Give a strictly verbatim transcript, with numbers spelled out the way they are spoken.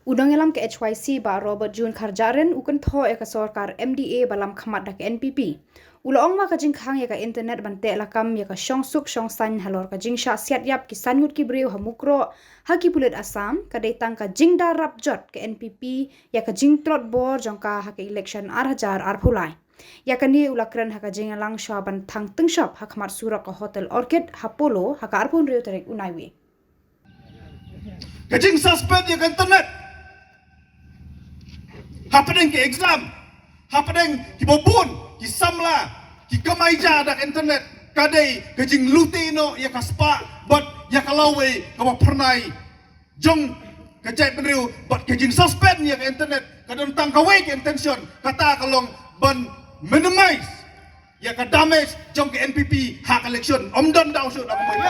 U nongïalam ka H Y C Bah Robert June Kharjahrin u kynthoh ïa ka sorkar M D A ba lam khmat da ka N P P. U la ong ba ka jingkhang ïa ka internet ban teh lakam ïa ka shongsuk shongsaiñ halor ka jingshah siat ïap ki san ngut ki briew ha Mukroh ha ki pulit Assam ka dei tang ka jingda rap jot ka N P P ïa ka jingtlot bor jong ka ha ka election ar hajar arphew lai. Ïa kane u la kren ha ka jingïalang shuwa ban thang tyngshop ha khmat surok ka Hotel Orchid ha Polo ha ka arphew hynriew tarik u Naiwieng. Ka jing suspend ïa ka internet hapdeng ki exam, hapdeng kiba bun ki samla ki kamai ja da ka internet, ka dei ka jingluti noh ïa ka spah bad ïa ka lawei kaba phyrnai jong ka jaitbynriew. Bad ka jing suspend ïa ka internet ka don tang kawei ka intention, kata ka long ban minimize ïa ka damage jong ka N P P ha ka election. Ym don daw shuh da kumne.